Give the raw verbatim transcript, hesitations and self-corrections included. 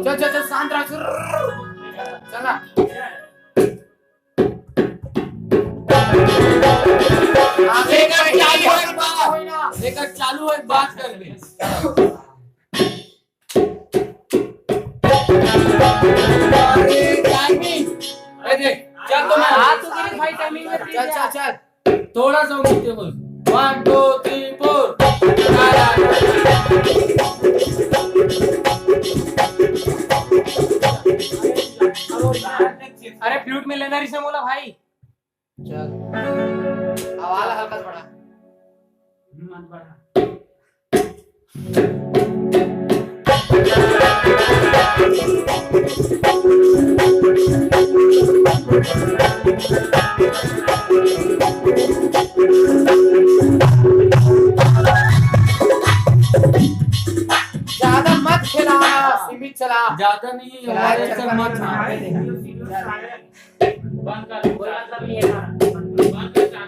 चल चल चल, शांत रह। चल ना। हाँ, देख, देख, चालू है, बात। देख, चालू है, बात कर दे। अरे, timing। अरे, देख, चल तो मैं हाँ, तू मेरे भाई timing में चल, चल, चल। थोड़ा सा ऊंचे बोल। One, two, three, four। अरे, flute में लेना रिसे मोला भाई। चल, आवाज हल्का सा बढ़ा। मत बढ़ा। ज्यादा मत खेला, सीमित चला। ज्यादा नहीं, चला, हमारे चल, से मत चल। मार। बंद कर। कोई मतलब नहीं है ना। बंद कर।